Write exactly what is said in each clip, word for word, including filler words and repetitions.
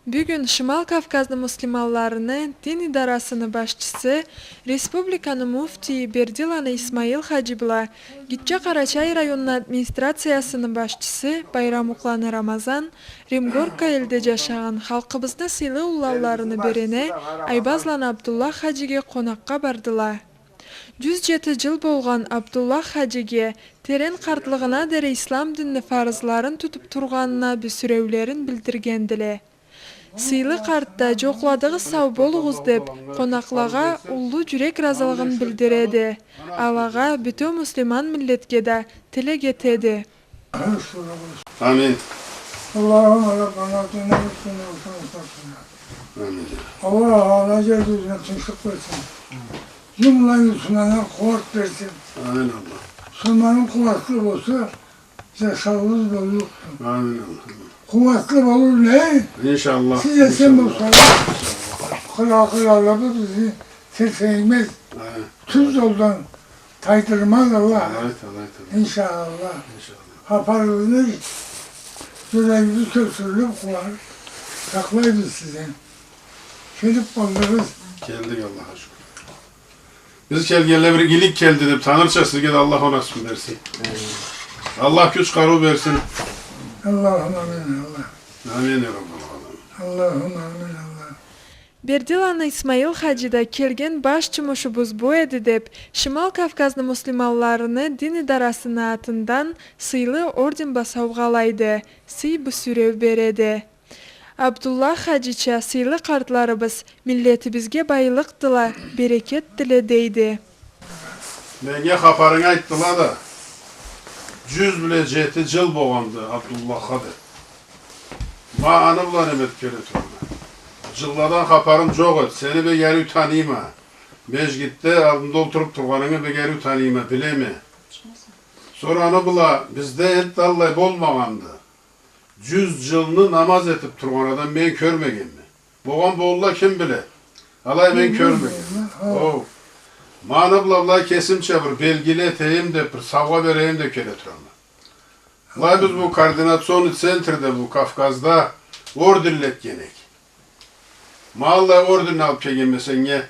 Бюгюн Шимал Кавказны муслиманларыны дин идарасыны башчысы, республиканы муфтийи Бердиланы Исмаил хаджи бла Гитче Къарачай районну администрациясыны башчысы Байрамукъланы Рамазан Римгорка элде джашагъан халкъыбызны сыйлы уланларыны бирине Айбазланы Абдуллах хаджиге къонакъгъа бардыла. Джюз джети джыл болгъан Абдуллах хаджиге терен къартлыгъына дери ислам динни фарызларын тутуп тургъанына бюсюреулерин билдиргендиле. Сыйлы къарт да, джокъладыгъыз, сау болугъуз деп, къонакълагъа уллу джюрек разылыгъын билдиреди. Алагъа, бютеу муслиман миллетге да тилек этеди. Амин. اللهم ربنا آتنا في الدنيا حسنة وفي الآخرة حسنة. Амин. Аллах Таала джер джюзюне тынчлыкъ берсин. Джумла муслиманнга къууат берсин. Амин, Аллах. Муслиманнга къууатлы болса, джашауубуз боллукъду. Амин, Аллах. Къууатлы болур, не? Иншаллах. Сиз эсен болсагъыз, къырал-къыралыбыз бизни терсеймез. Амин. Тюз джолдан тайдырмаз Аллах. Алай, алай, алай. Иншаллах. Иншаллах. Хапарыгъызны джюрегибиз кёлтюрюлюп къууар. Сакълайбыз сизни. Келип къалдыгъыз. Келдик, Аллахха шукур. Биз келгенле бир игилик келди деп танырча сизге да Аллах насып берсин. Амин. Аллах кюч-къарыу берсин. Аллахумма амин, Аллах. Амин, я Раббал аламин. Аллахумма амин, Аллах. Бердиланы Исмаил хаджи да келген баш джумушубуз бу эди деп, Шимал Кавказны муслиманларыны дин идарасыны атындан сыйлы орден бла саугъалайды, сый бюсюреу береди. Абдуллах хаджича сыйлы къартларыбыз миллетибизге байлыкъдыла, берекетдиле, дейди. Меннге хапарынгы айтдыла да, джюз бла джети джыл болгъанды Абдуллахха деп. Ма аны бла неме этип келе турама. Джылладан хапарым джокъ эди, сени бек ариу таныйма. Межгитде алдымда олтуруп тургъанынгы бек ариу таныйма, билеме. Сора аны бла бизде энтда аллай болмагъанды. Джюз джылны намаз этип тургъан адам мен кёрмегенме. Болгъан болурла, ким биле? Алай мен кёрмегенме. Хо. Ма аны бла былай кесимча бир белгили этейим деп, бир саугъа берейим деп келе турама. Былай биз бу координационный центрде, бу Кавказда орденле этген эдик. Ма аллай орденни алып келгенме сеннге.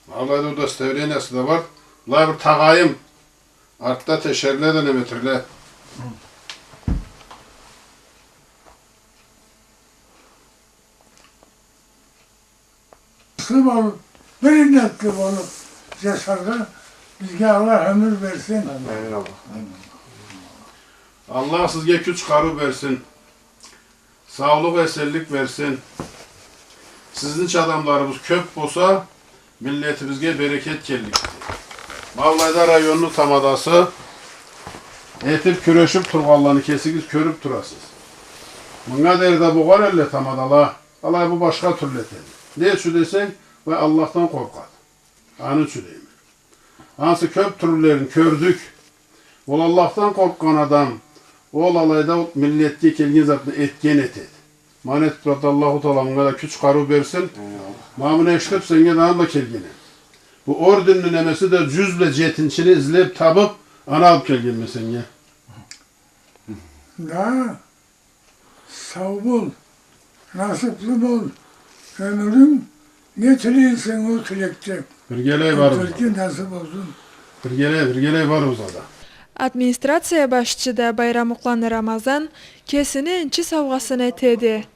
Ма аллай да удостоверениясы да бар. Былай бир тагъайым. Артда тешерле да, неме этерле. Бахытлы болуп, бир иннетли болуп джашаргъа бизге Аллах ёмюр берсин. Амин, Аллах. Аллах сизге кюч-къарыу берсин. Саулукъ, эсенлик берсин. Сизнича адамларыбыз кёп болса, миллетибизге берекет келликди. Ма былайда районну тамадасы этип, кюрешип тургъанланы кесигиз кёрюп турасыз. Мынга дери да болгъан элле тамадала, алай бу башха тюрлю этеди. Не ючюн десенг, былай Аллахдан къоркъады. Аны ючюн дейме. Ансы кёп тюрлюлерин кёрдюк. Ол Аллахдан къоркъгъан адам, ол алайда ол миллетге келген затны этген этеди. Ма аны этип турады, Аллаху Таала мынга да кюч-къарыу берсин. Ма муну эшитип, сеннге да аны бла келгенме. Бу орденни немеси да джюз бла джетинчини излеп табып, аны алып келгенме сеннге. Да. Сау бол, насыплы бол, ёмюрюнг, не тилей эсенг, ол тилекде. Биргелей барыбыз. Тилей эсенг, насып болсун. Биргелей, биргелей барыбыз да. Администрация башчы да Байрамукъланы Рамазан кесини энчи саугъасын этеди.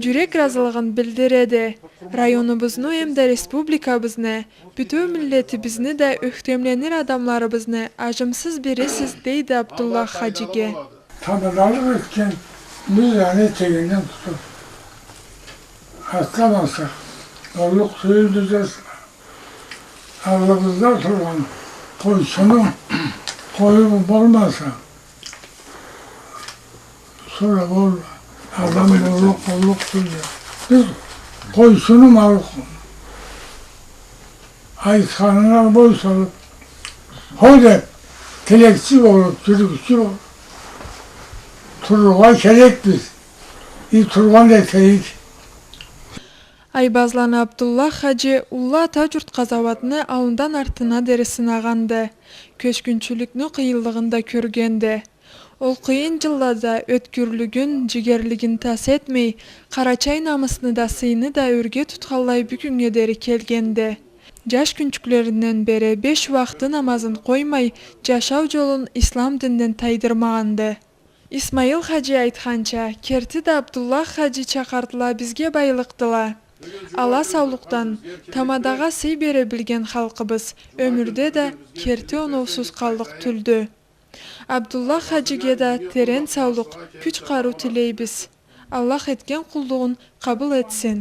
Джюрек разылыгъын билдиреди. Районубузну эмда республикабызны, бютеу миллетибизни да ёхтемленир адамларыбызны аджымсыз бирисиз, дейди Абдуллах хаджиге. Тамадалыкъ этген биз аны этегинден тутуп атламасакъ, боллукъ тюйюлдю да, аллыбызда тургъан къойчуну къою болмаса, сора ол адам боллукъ, боллукъ тюйюлдю. Биз къойчуну малы, айтханына бой салып, хо деп, тилекчи болуп, джюрюкчю болуп турургъа керекбиз. И тургъан этейик. Айбазланы Абдуллах хаджи Уллу Ата джурт къазауатны аллындан артына дери сынагъанды. Кёчгюнчюлюкню къыйынлыгъын да кёргенди. Ол къыйын джыллада ёткюрлюгюн, джигерлигин тас этмей, къарачай намысны да, сыйны да ёрге тутханлай бюгюннге дери келгенди. Джаш кюнчюклеринден бери беш ууахты намазын къоймай, джашау джолун ислам динден тайдырмагъанды. Исмаил хаджи айтханча, керти да Абдуллах хаджи чакъартыла бизге байлыкъдыла. Ала саулукъдан, тамадагъа сый бере билген халкъыбыз ёмюрде да керти оноусуз къаллыкъ тюлдю. Абдуллах хаджиге да терен саулукъ, кюч-къарыу тилейбиз. Аллах этген къуллугъун къабыл этсин.